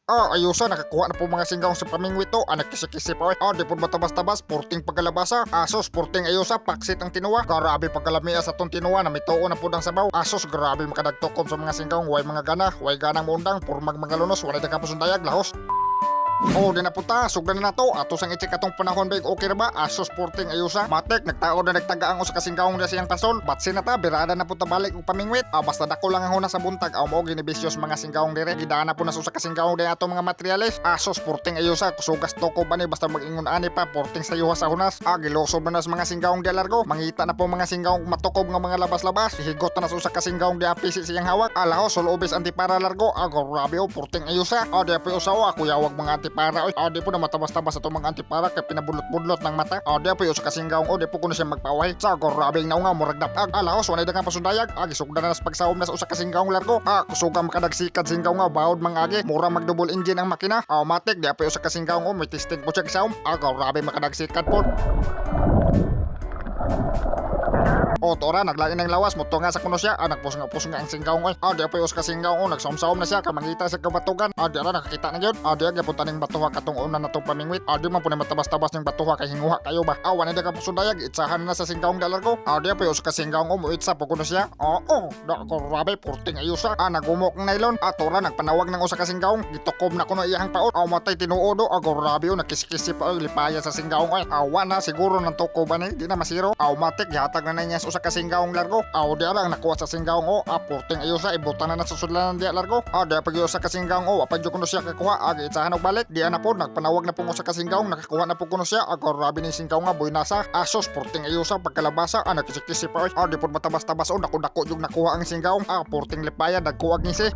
Ah, ayusa, nakakuha na po mga singgaong sa pamingwit to. Ah, nagkisi-kisi pa, oy. Ah, di po matabas-tabas, porting pagkalabasa. Asos, porting ayusa, paksit ang tinuwa. Grabe pagkalamia sa tong tinuwa, namituo na po ng sabaw. Asos, grabe makadagtokom sa mga singgaong, way mga gana, way ganang muundang, purmag mga lunos, walay dagkapos dayag, lahos. Oh, di na puta, sugdan na nato. Ato sang i-check atong panahon big okay ra ba? Asos porting ayusa. Matek nagtaod na nagtaga ang usa ka singgaong na siyang pasol. Batsi na ta, birada na puta balik og pamingwit. Ah, basta dako lang ang huna sa buntag. Aw mo ginibisyos mga singgaong dire. Gidana po na sa usa ka singgaong di ato mga materyales. Asos porting ayusa, kusugas toko ba ni basta mag-ingon ani pa porting sa yuha sa hunas. Ah, gilusob na nas mga singgaong di largo. Mangita na po mga singgaong matukob nga mga labas-labas. Higot na nas usa ka singgaong di apisi siyang hawak. Alaho sulobis antipara largo. Ah, grabe oh, porting ayusa. Ah, di apoy usawa kuyawag mga antipara oy. Ah, di po na matabas-tabas ato mga antipara kay pinabulot-budlot ng mata. Ah, di apoy usa ka singgaong oh, di po kuno siya magpaway. Sa grabe nga nga murag dapag. Alaho so na nga pasundayag. Ah, gisugdan na nas pagsaom na sa usa ka singgaong largo. Ah, kusuga makadagsikad singgaong nga bawod mga agi. Mura mag double engine ang makina. Ah, matik di apoy usa ka singgaong oh, may testing po siya gisaom. Ah, grabe makadagsikad po. O tora naglain ng lawas mo nga sa kuno siya. Ah, nagpusnga-pusnga ang singgaong oy. Ah, di apoy usa ka singgaong oh, nagsaom-saom na siya kay mangita sa kabatugan. Ah, di ara nakakita na gyud. Ah, di gyapon taning batuha katong una na tong pamingwit. Ah, di man po ni matabas-tabas ning batuha kay hinguha kayo ba. Ah, wala na ka pusundayag itsahan na sa singgaong dalargo. Ah, di apoy usa ka singgaong oh, moitsa po kuno siya. Oo, da grabe porting ayusa. Ah, nagumok ang nylon. Ah, tora nagpanawag ng usa ka singgaong. Gitukob na kuno iyang paon. Ah, matay tinuod oh. Ah, grabe oh, nakisikisi pa oy lipaya sa singgaong oy. Ah, na siguro ng tuko ba ni, di na masiro. Automatic gihatag na na niya sa usa ka singgaong largo. Aw di ara ang nakuha sa singgaong o. Ah, porting ayusa ibutang na na sa sudlanan diya largo. Ah, di pag usa ka singgaong o. Apad kuno siya kakuha. Ah, giitsahan og balik. Di na po nagpanawag na pong usa ka singgaong nakakuha na po kuno siya. Ah, grabe ni singgaong nga buynasa. Asos porting ayusa pagkalabasa. Ah, nakisikisi pa oy. Ah, di po matabas-tabas o dako-dako yung nakuha ang singgaong. Ah, porting lipaya dagko ag ngisi.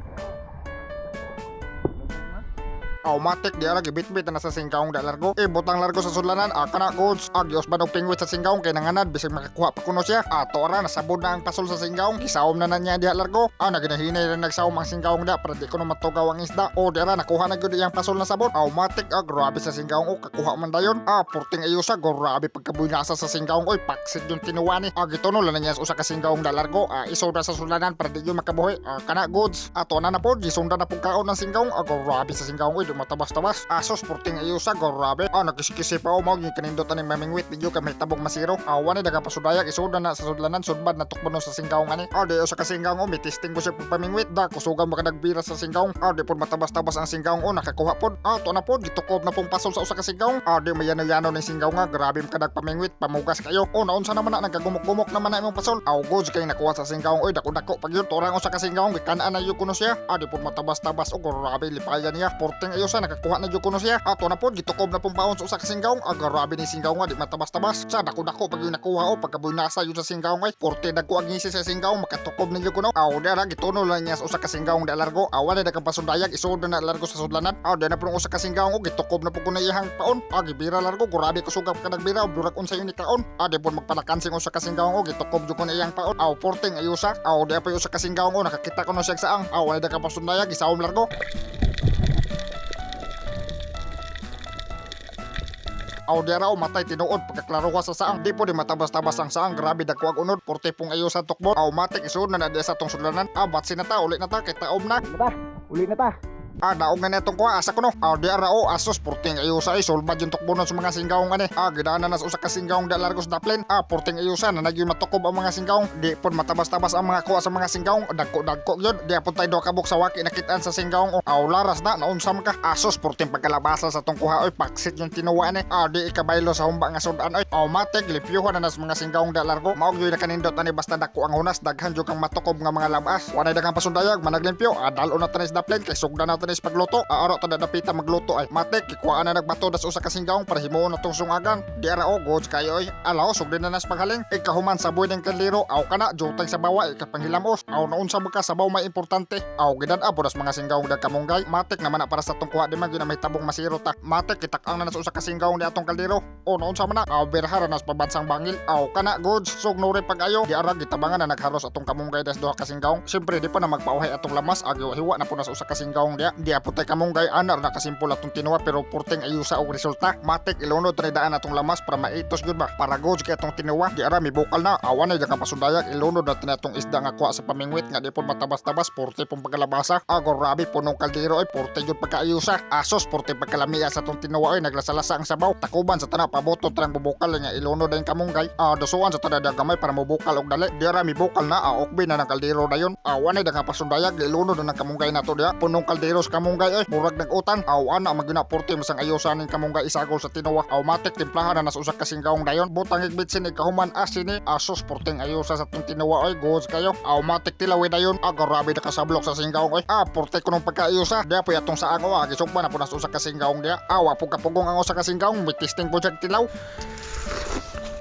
Automatic di ara gibitbit na sa singkaong da largo. Ibutang largo sa sudlanan, ah, kana goods. Agyos ba og pingwit sa singkaong kay nanganad bisag makakuha pa kuno siya. Ato ara nasabod na ang pasol sa singkaong, gisaom na na niya diha largo. Ah, naginahinay na nagsaom ang singkaong da para di kuno matugaw ang isda. O di ara nakuha na gyud iyang pasol na sabot. Automatic, ah, grabe sa singkaong o kakuha man dayon. Ah, porting ayusa, grabe pagkabuynasa sa singkaong oy, paksit yung tinuwa ni. Ah, gituno lang na niya sa usa ka singkaong da largo. Ah, isoda sa sudlanan para di gyud makabuhi. Ah, kana goods. Ato na na po, gisunda na pong kaon ng singkaong. Ah, grabe sa singkaong oy, di matabas-tabas. Asos porting ayusa, grabe. Ah, nakisikisi pa o mao kanindot ani mamingwit di gyud ka mahitabong masiro. Ah, wani daga pasudayag isuda na sa sudlanan sudbad na tukbon sa singkaong ani. Ah, di usa ka singkaong o may testing ko siya pagpamingwit da kusugan makadagbira sa singkaong. Ah, di pod matabas-tabas ang singkaong o nakakuha pod. Ah, to na pod gitukob na pong pasol sa usa ka singkaong. Ah, di mayano-yano ning singkaong nga grabe makadagpamingwit pamugas kayo. O naunsa naman na nagagumok-gumok naman na imong pasol. Aw goods kay nakuha sa singkaong oy dako-dako pag yun torang usa ka singkaong gikan-an na gyud kuno siya. Ah, di pod matabas-tabas o grabe lipaya niya. Porting ayusa nakakuha na gyud kuno siya. Ato na pod gitukob na pong paon sa usa ka singkaong. Ah, grabe ni singkaong nga di matabas-tabas. Sa dako-dako pag yun nakuha o pagkabuynasa yun sa singkaong ay porte dagko ang ngisi sa singkaong makatukob na gyud kuno. Aw di ara gituno lang niya sa usa ka singkaong da largo. Aw wala dagang pasundayag isod na largo sa sudlanan. Aw di na pong usa ka singkaong o gitukob na po kuno iyang paon. Ah, gibira largo grabe kusugab ka nagbira durag unsa yun ni kaon. Ah, di pod magpalakansing usa ka singkaong o gitukob jud kuno iyang paon. Aw porting ayusa. Aw di pa usa ka singkaong o nakakita kuno siya saang. Aw wala dagang pasundayag isaom largo. Aw di raw matay tinuod pagkaklaro sa saang. Di po di matabas-tabas ang saang. Grabe dagko ag unod. Porte pong ayo sa tukbon. Automatic isud na na di sa tong sudlanan. Ah, batsi na ta uli na ta kay taom na. Ta, uli na ta. Ah, daog na netong kuha asa kuno. Ah, di ara o asos porting ayusa ay sulbad yung tukbonon sa mga singgaong ani. Ah, gidana na sa usa ka singgaong da largos daplen. Ah, porting ayusa na nagyo matukob ang mga singgaong. Di pud matabas-tabas ang mga kuha sa mga singgaong. Dagko-dagko gyud. Di pud tayo duha ka buok sa waki nakitaan sa singgaong. O, aw laras na naunsa man ka. Asos porting pagkalabasa sa tong kuha oy paksit yung tinuwa ani. Ah, di ikabaylo sa humba nga sudan oy. Automatic lipyuhan na nas mga singgaong da largo. Mao gyud nakanindot ani basta dako ang hunas daghan jud kang matukob nga mga labas. Walay daghang pasundayag managlimpyo. Ah, dalo na tanis daplen kay sugdan na tanis pagluto. Aaro ta dapita magluto ay. Matik gikuhaan na nagbato das usa ka singgaong para himuon na tong sungagan. Di ara o goods kayo oy. Alaw sugdan na nas paghaling. Ikahuman sa buhay ng kaldero. Aw kana jutay sa bawa ikapanghilamos. Aw naunsa man ka sabaw may importante. Aw gidad po das mga singgaong dag kamunggay. Matik naman na para sa tong kuha di man gyud na may tabong masiro ta. Matik kitak-ang na nas usa ka singgaong di atong kaldero. O naunsa man na. Aw berhara nas pabansang bangil. Aw kana goods sugnuri pag-ayo. Di ara gitabangan na nagharos atong kamunggay das duha ka singgaong. Siyempre di pa na magpauhay atong lamas. Agyo hiwa na po nas usa ka singgaong diya. Di apotay kamunggay anar nakasimpol atong tinuwa pero porting ayusa og resulta. Matik ilunod ni daan atong lamas para maitos gyud ba. Para goods kay atong tinuwa. Di ara mibukal na. Awan na daghang pasundayag ilunod na atong isda nga kuha sa pamingwit nga di pod matabas-tabas porte pong pagkalabasa. Agor rabi punong kaldero ay porte gyud pagkaayusa. Asos porte pagkalamia sa atong tinuwa ay naglasalasa ang sabaw. Takuban sa tana paboto trang bubukal nga ilunod ang kamunggay. Dusuan sa tana gamay para mobukal og dali. Di ara mibukal na aokbi na ng kaldero dayon. Awan na daghang pasundayag ilunod na ng kamunggay nato diha. Punong kaldero sa kamunggay ay murag nag-utan. Awan na magyuna porte masang ayusa ning kamunggay isagol sa tinuwa. Automatic timplahan na nas usa ka singgawong dayon. Butang igbitsin ikahuman asini asos porteng ayusa sa atong tinuwa oy goods kayo. Automatic tilawi dayon. Agarabi na kasablok sa singgawong oy. Porte kunong pagkaayusa. Diha po atong saang o gisugba na po nas usa ka singgawong diha. Awa po kapugong ang usa ka singgawong mitisting po siya tilaw.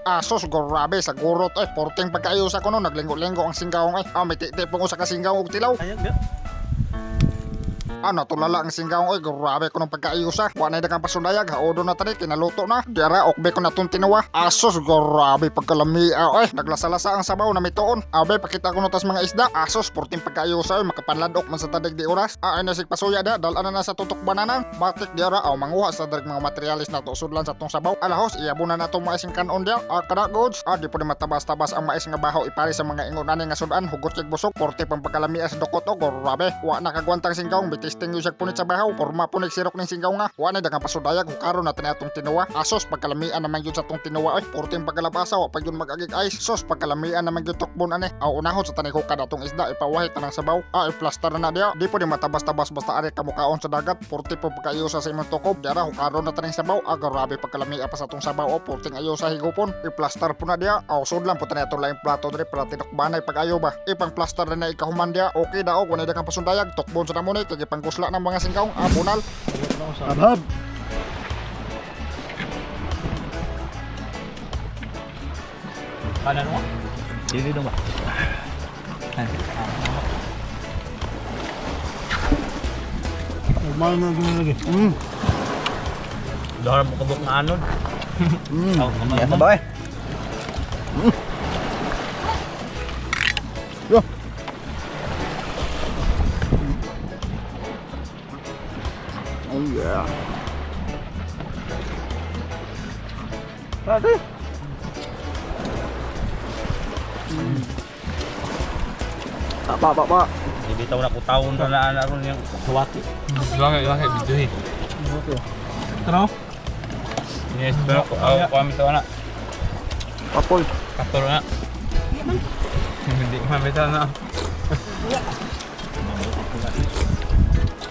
Asos grabe sa gurot ay porteng pagkaayusa kuno naglinggo-linggo ang singgawong ay. May titi pong usa ka singgawong og tilaw. Ayag ga. Ano tulala ang singgawong oy grabe kunong pagkaayusa. Wa na daghang pasundayag haodo na tani kinaluto na. Diara okbe ko na tong tinuwa. Asos grabe pagkalamia oy naglasalasa ang sabaw na mituon. Abe pakita ko tas mga isda. Asos porting pagkaayusa oy makapanladok man sa tadig di oras. Ay na sig pasuya da dal na sa tutok banana. Batik diara aw manguha sa darig mga materialis na to sudlan sa tong sabaw. Alahos iyabo na nato mais ang kanon dia. Kada goods. Di po ni matabas-tabas ang mais nga bahaw ipari sa mga ingon ani nga sudan hugot kay busog porte pang pagkalamia sa dukot o grabe. Wa na kagwantang singgawong bitisting yung punit sa bahaw. Porma po nagsirok ning singgaw nga. Wa na daghang pasudayag hukaron na atong tinuwa. Asos pagkalamian naman yun sa atong tinuwa ay porte ang pagkalabasa wa pag yun mag-agig ay sos pagkalamian naman yun tukbon ani. Aw unahon sa tanig hukad atong isda ipawahit na ng sabaw. Iplastar na na diya. Di po ni matabas-tabas basta ari kamukaon sa dagat. Porte po pagkaayusa sa imong tukob. Diara hukaron na taning sabaw. Grabe pagkalamia pa sa atong sabaw o porting ayo sa higupon. Iplastar po na diya. Aw sudlan po tani atong laing plato diri para tinukbanay pag-ayo ba. Ipang plaster na na ikahuman diya. Okay daog wala daghang pasundayag. Tukbon sa namon kay gipangkusla ng mga singkaong bunal. Habhab. Kanan mo? Dili dong ba? Normal na gano'n lagi. Dahar mo kabuk na anod. Aw, kamay Yan sabaw eh. Yo. Oh yeah. Ate. Pa pa pa. Di bitaw na kutawon na na ron yung suwati. Bakit, bakit, biduhin? Ano? Yes, pero ako kami to na. Papol. Kapturo na. Hindi mabitaw na.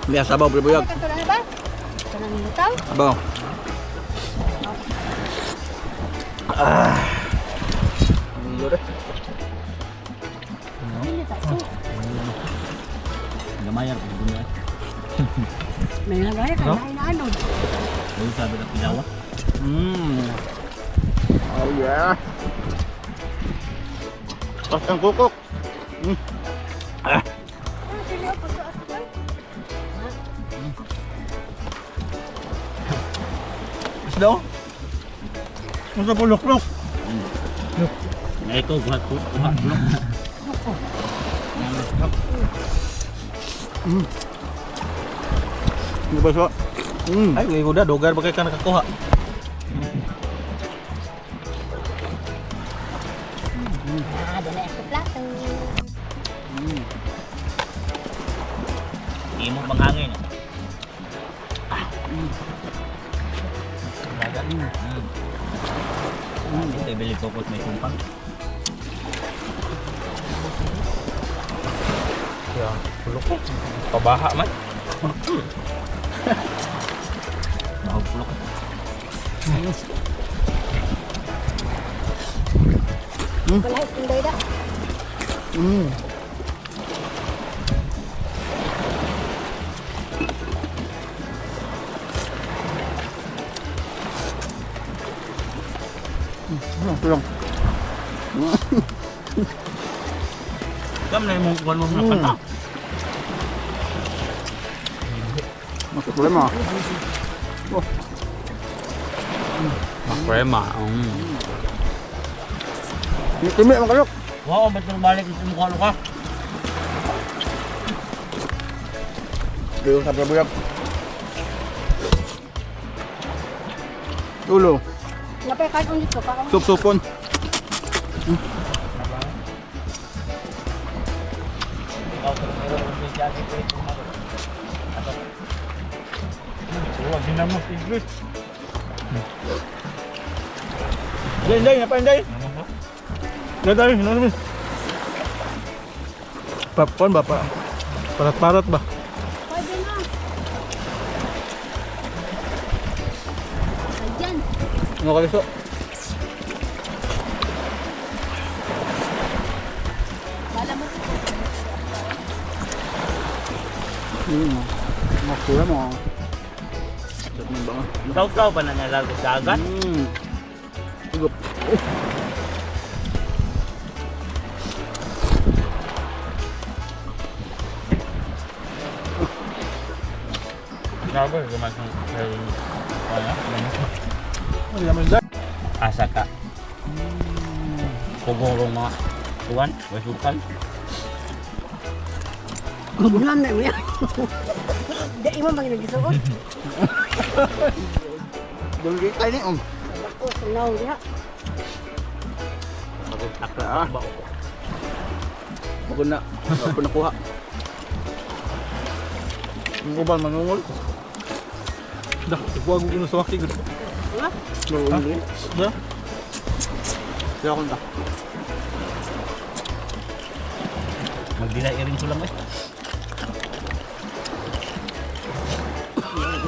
Biya sabaw pre buyag. Kato na ba? Kanang lutaw? Sabaw. Ah. Lore. Dili ta so. Gamayar ko gunya. May nagaya ka na inaano. Ay sabi na pilawa. Oh yeah. Tas ang kukok. Ah, dili ako sa ato. Isda. Masa puluklok. Na ito buhat ko. Buhat ko. Hindi ba siya? Ay, ko da dogar bagay ka nakakuha. Ah, dali ako plato. Imo bang hangin? Ah. Dagat. Ito ibili kokot may kumpang. Kaya, pulok ko. Pabaha man. Bahog pulok. Wala istinday da. Lang. Kam na imong kuan mo na kanta. Mas problema. Makrema. Kimi man kalok. Wow, ba't balik sa mukha ka? Doon sa buyag. Ulo. Napay kaon dito kaon. Sup-supon. Ikaw sa meron ng jacket ko ito mga. Huwag ginamos English. Inday, inday, napa inday. Dahil tayo, ano Popcorn ba? Pa parat-parat ba? Pwede na. Ayan. Ano ka gusto? Bala mo. Makura mo. Sarap ng bango. Saw-saw pa na niya sa dagat. Igup. Gago, gumas ng kay wala. Ano naman dahil? Asa ka. Pugong mga tuwan, wasukan. Ulan na mo yan. Di mo bang nagisuot? Dulgi tayo ni um. Ako sunaw diha. Ah. Ako na. Ako nakuha. Ang uban manungol. Dah, ikuha ko gino sa waki. Ha? Dulgi. Dah. Kaya ako na. Magdila iring sulang eh.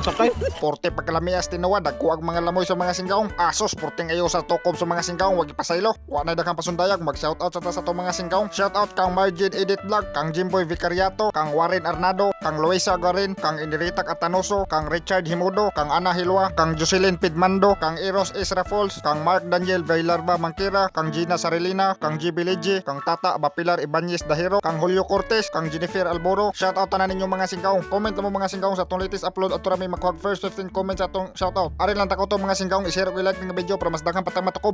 Sakay. Porte pagkalamias tinuwa, dagko ang mga lamoy sa mga singkaong. Asos, porting ayo sa tokob sa mga singkaong, wag ipasaylo. Wa na daghang pasundayag, mag shoutout sa ta sa to mga singkaong. Shoutout kang Margin Edit Vlog, kang Jimboy Vicariato, kang Warren Arnado, kang Luisa Garin, kang Iniritak Atanoso, kang Richard Himudo, kang Ana Hilwa, kang Jocelyn Pidmando, kang Eros Isra Falls, kang Mark Daniel Villarba Mangkira, kang Gina Sarilina, kang GB Leji, kang Tata Bapilar Ibanez Dahero, kang Julio Cortez, kang Jennifer Alboro. Shoutout tanan ninyo mga singkaong. Comment mo mga singkaong sa atong latest upload at rami makuha first 15 comments sa atong shoutout. Arin lang tako to mga singkaong, i-share ug i-like ng video para mas daghang patang matukob.